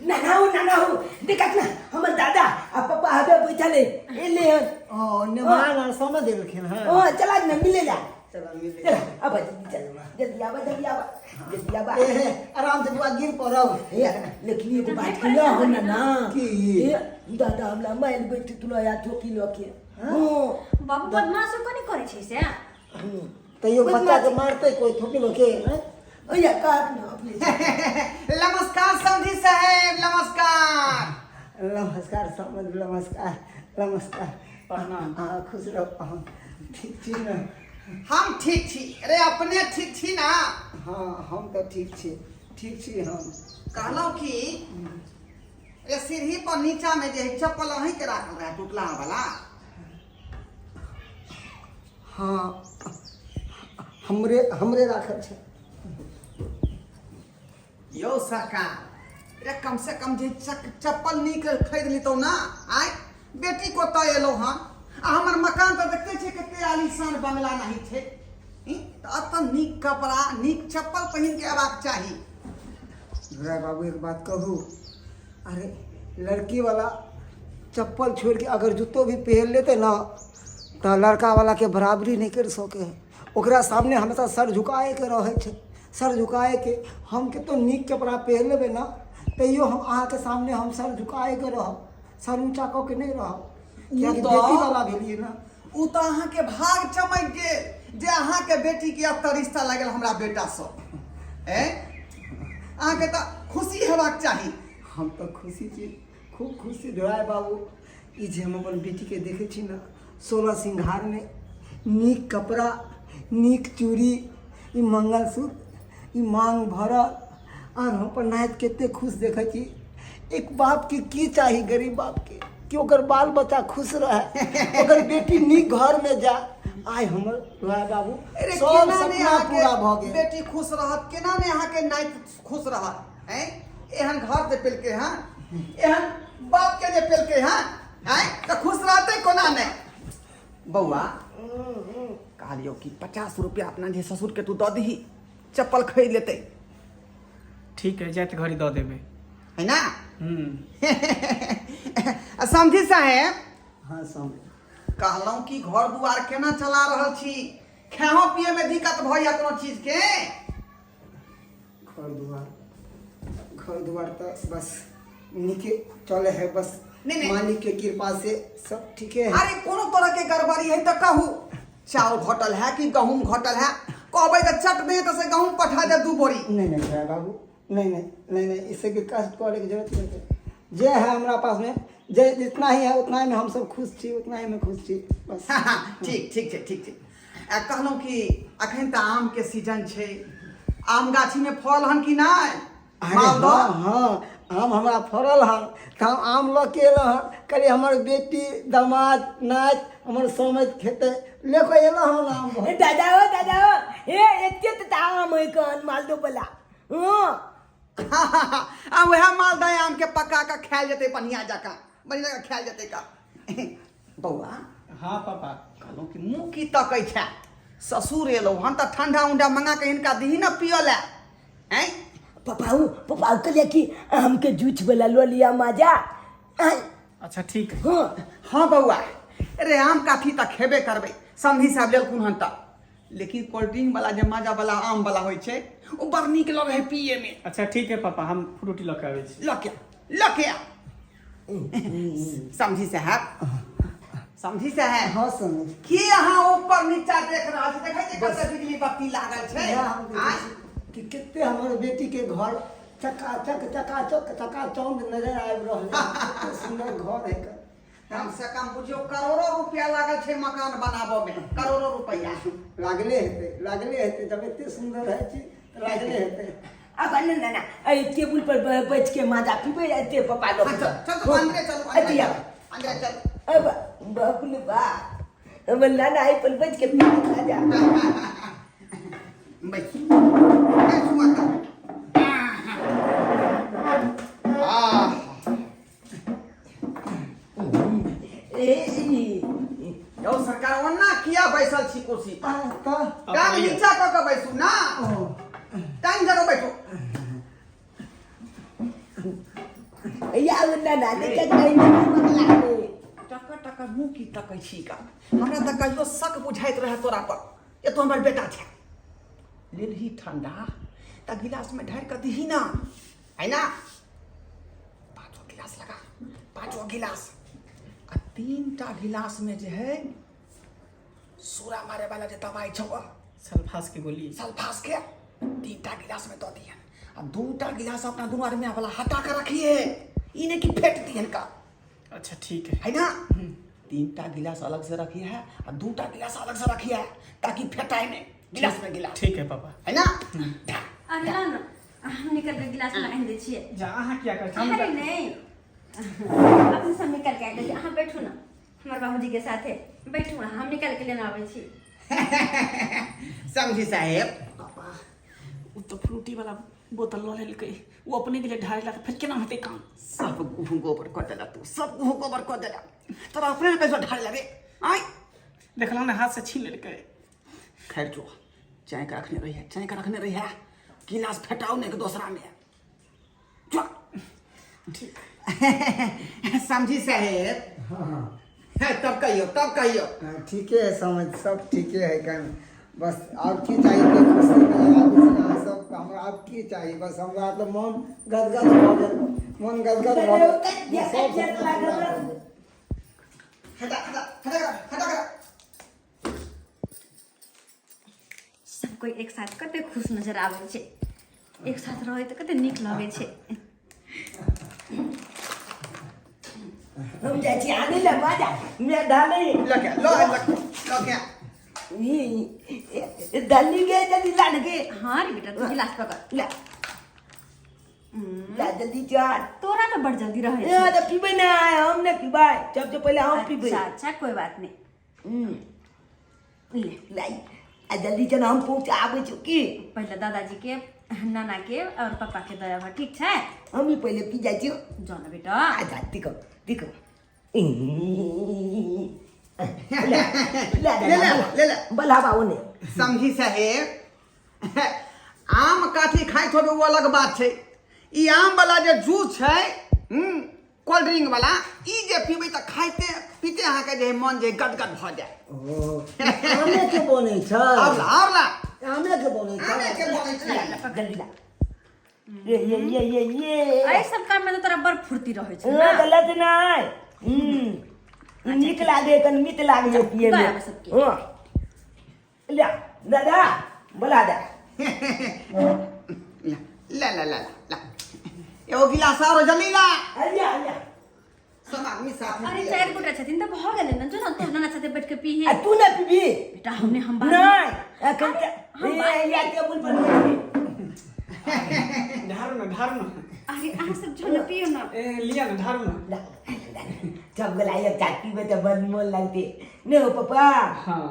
नाना हो, नाना हो, देखत ना हमर दादा आ पापा हबे बैठल है एले हन। ओ नेमान और समय देलखिन हँ। ओ चला ना मिले ला। चला मिले। चला अब जल्दी चल, जल्दी आवा, जल्दी आवा, जल्दी आवा। ए हे, आराम से बुआ गिर पड़ब। ए लेकिन एगो बात कहिया हो नाना। की? ए दादा हमरा माइल बैठ तुला या ठोकी लके। हाँ। बाबू बदमाश कोनी करै छै से? तैयो बच्चा के मारते कोई थोपी लोके हैं? ओया काट ना अपने। नमस्कार समधी साहेब, नमस्कार। नमस्कार समझ, नमस्कार, नमस्कार। प्रणाम। हाँ खुश रहो। हाँ, ठीक छी ना? हम ठीक छी। अरे अपने ठीक छी ना? हाँ हम तो ठीक छी, ठीक छी हम। कहलहुँ कि ए सीढ़ी पर नीचा में जे है चप्पल अहीं के राखल रहे टूटला वाला। हाँ हमरे हमरे राखल छै। यौ सरकार, अरे कम से कम जे चप्पल नीक खरीद लितौ ना। आय बेटी को तऽ एलौ हँ आ हमर मकान तऽ देखते छियै कते आलीशान बंगला नहीं छै। तऽ एतऽ नीक कपड़ा नीक चप्पल पहिन के अयबाक चाही। धुरा बाबू एक बात कहू, अरे लड़की वाला चप्पल छोड़ के अगर जूतो भी पहन लेते ना तो लड़का वाला के बराबरी नहीं कर सके है। ओकरा सामने हमेशा सर झुकाए के रहे छै, सर झुकाए के। हम कतो नीक कपड़ा पहन लेबै ना तैयो हम अहाँके सामने हम सर झुकाए के रहब, सर ऊँचा कऽ के नहीं रहब, कियाकि बेटी वाला भेलियै ना। ओ तऽ अहाँके भाग चमकि गेल जे अहाँके बेटी के एतऽ रिश्ता लागल हमरा बेटासँ। ए अहाँके तऽ खुशी हेबाक चाही। हम तऽ खुशी छी, खूब खुशी धुराय बाबू। ई जे हम अपन बेटीके देखै छी ने 16 सिंघारमे नीक कपड़ा, नीक चूड़ी, ई मंगलसूत्र, ई मांग भरल, आर हम अपन नाति कते खुश देखै छी। एक बापके की चाही गरीब बापके कि ओकर बाल बच्चा खुश रहे, ओकर बेटी नीक घरमे जाय। आइ हमर धुराय बाबू अरे सब केना ने सपना अहाँके पूरा भऽ गेल। बेटी खुश रहत, केना ने अहाँके नाति खुश रहत। हैं एहन घर जे पेलकै हँ, एहन बाप के जे पेलकै हँ, हैं तऽ खुश रहतै कोना नहि। बौआ कहलियौ कि 50 रुपया अपना जे ससुर के तू दऽ दही, चप्पल खरीद लेतै। ठीक है, जाइत घड़ी दऽ देबै। है ना? आ समधी साहेब। हाँ समझ। कहलहुँ कि घर दुआर केना चला रहल छी, खेहो पिए में दिक्कत भऽ या कोनो चीज के? घर दुआर, घर दुआर तऽ बस नीके चले है, बस नहीं, नहीं। मालिक के कृपा से सब ठीके है। अरे कोनो तरह के गड़बड़ी है तऽ कहू, चाउर घटल है कि गहूम घटल है, कहबै तऽ चट दे तऽ से गहूम पठा दे 2 बोरी। नहीं नहीं भाई बाबू, नहीं नहीं नहीं नहीं, इससे के कष्ट करे के जरूरत नहीं है। जे है हमरा पास में, जे जितना ही है उतना ही में हम सब खुश छी, उतना ही में खुश छी बस। ठीक ठीक छै, ठीक छै। आ कहलहुँ कि अखन तऽ आम के सीजन छै, आम गाछी में फल हन कि नहि? अरे मालदह? हाँ, हाँ, आम हमरा फड़ल हन तऽ हम आम लऽ के एलहुँ हन। कहलियै हमर बेटी दामाद नाति हमर समैध खेतै, लऽ कऽ एलहुँ हन आम बहुत। ए दादा ओ, दादा ओ, हे एते तऽ आम है कन मालदह वाला। हाँ। आ वएह मालदह आम के पका कऽ खायल जेतै बढ़िया जकाँ, बढ़िया जकाँ खायल जेतै का। बौआ। हाँ पापा। कहलहुँ कि मुँह की तकै छै, ससुर एलहुँ हन तऽ ठंडा उंडा मंगा के हिनका दही ने पियऽ लए। हैं? पपाऊ, पपाऊ कहलियै कि आम के जूछ वाला लऽ लिया माजा। आँय। अच्छा ठीक है। हाँ। हाँ बौआ, अरे आम काफी तऽ खेबे करबै, समधी साहब लेलखुन हन तऽ, लेकिन कोल्ड ड्रिंक वाला जे माजा वाला आम वाला होइ छै ओ बड़ नीक लगै है पिए में। अच्छा ठीक है पापा, हम फ्रूटी लऽ के आबै छी। लऽ के आ, लऽ के आ। समझी साहब, समझी साहब। हाँ समझ। की अहाँ ऊपर नीचा देख रहल छी? देखै छियै कते बिजली बत्ती लागल छै? इएह हम देखै आँय? छी कि कते हमर बेटी के घर चकाचक चकाचक चकाचौंध नजर आबि रहल है, कते सुंदर घर है एकर। कम से कम बुझियौ करोड़ों रुपया लागल छै मकान बनाबऽ में, करोड़ों रुपया। लागले हेतै, लागले हेतै, जब एते सुंदर है चीज तऽ लागले हेतै। अब ना ना ना, एहि टेबुल पर बैठ के माजा पीबै एते पप्पा लोग। हाँ, चल, चल, चल, अंदरे चलू, अंदरे अतिया। चलू, अंदरे चलू। अब बाप रे बाप, हमर नाना एहि पर बैठ के पीबै माजा। बैसू, बैसू एतऽ। आह। ए, यौ सरकार, ओना किया बैसल छी कुर्सी पर? आ, तऽ टांग नीचा कऽ के बैसू ना, टांग जगह बैठू। या ना ना देखत नहीं नहीं टका टका मुँह की तकै छी का हमरा तऽ कहियो शक बुझाइत रहे तोरा पर ये तो हमर बेटा छै। लेलही ठंडा तऽ गिलासमे ढारि कऽ दही ना, है ना? पाँचो गिलास लगा, पाँचो गिलास आ 3टा गिलासमे जे है सूरा मारे वाला जे दवाई छौ, सल्फास के गोली, सल्फास के 3टा गिलास में दऽ दिहन आ 2टा गिलास अपना दुनू आदमी वाला हटा के रखिए, ई नहीं कि फेंक दिहन का। अच्छा ठीक है। है ना? 3टा गिलास अलग से रखिए है आ 2टा गिलास अलग से रखिए है ताकि फेंटाए नहीं गिलास में गिलास। ठीक है पापा। है ना? अरे ला ना, हम निकल के गिलास में आनि दै छियै। जा अहाँ किया करै छी? हम अरे नहीं, अपने सब निकल के आनि दै छियै। अहाँ बैठू ना हमर बाबूजी के साथे, बैठू ना, हम निकल के लेने आबै छी। समझी साहेब। पापा ओ तऽ फ्रूटी वाला बोतल लऽ लेलकै, ओ अपने गेलै ढारे ला, फेर केना हेतै काम? सब गुह गोबर कऽ देलक तू, सब गुह गोबर कऽ देलक। तोरा अपने ने पैसा ढारे ला रे। आय देखलहुँ ने हाथ से छीन लेलकै। खैर जो चाय के रखने रही है, चाय के रखने रही है, गिलास फेटाओ नहीं दोसरा में। जो ठीक। समझी साहेब। हाँ। तब कहियो, तब कहियो। हाँ, ठीके है, समझ सब ठीके है कन। बस और की चाहिए तो खुशी में आबै छी अहाँ सब, हमरा आब की चाहिए? बस हमरा तऽ मन गदगद भऽ गेल, मन गदगद भऽ गेल। सब सपना पूरा भऽ गेल। हटा हटा हटा हटा हटा। सब कोई एक साथ कते खुश नजर आबै छै, एक साथ रहै तऽ कते नीक लगै छै। हम जाइ छी आनै लए माजा, मैं डालै। लऽ के लऽ लऽ के डाली के जल्दी ला के। हाँ रे बेटा, तू गिलास पकड़। ला ला जल्दी चल। तोरा तऽ बड़ जल्दी रहै ए छै। तऽ पीबै ना, हम नहि पीबै, सबसे पहिले हम पीबै। अच्छा अच्छा कोई बात नहीं। ले लाई आ जल्दी चल, हम पहुँचाबै छी की। पहिले दादाजी के, नाना के और पापा के दया, ठीक छै? हम ही पहिले पी जाइ छी। जाओ ना बेटा। अच्छा देखो देखो। ले ले ले ले ले ले। बलावा ओने। समझी साहेब, आम काठी खाइत होबे ओ अलग बात छै, ई आम वाला जे जूस छै कोल्ड ड्रिंक वाला, ई जे पीबै तऽ खाइते पीते अहाँके जे मन जे गदगद भऽ जाय। ओ आमे के बनै छै। और ला, और ला। आमे के बनै छै। आमे के बनै छै। जल्दी ला। ये ये ये ये ये। एहि सब काम में तऽ तोरा बड़ फुर्ती रहै छै। ना गलत नहीं। नीक लागे कन मीत लागे पिए में। दया सबके। हाँ। ले दादा बोला दे। ला ला ला ला एगो गिलास आरो जल्दी ला। अरे अरे सब आदमी साथ में। अरे 4 गोटा छथिन तऽ भऽ गेलै ने, जो ना तू नाना साथे बैठ के पीहे। आ तू ना पीबी? बेटा हमने हम बात नहीं अखन हम ए या टेबुल पर ढारू ना, ढारू ना। अरे अहाँ सब जो ना पियो ना। ए लिया ना, ढारू ना। सब गला एक चाय पीबे तऽ बड़ मोन लगते ने हो पापा। हाँ।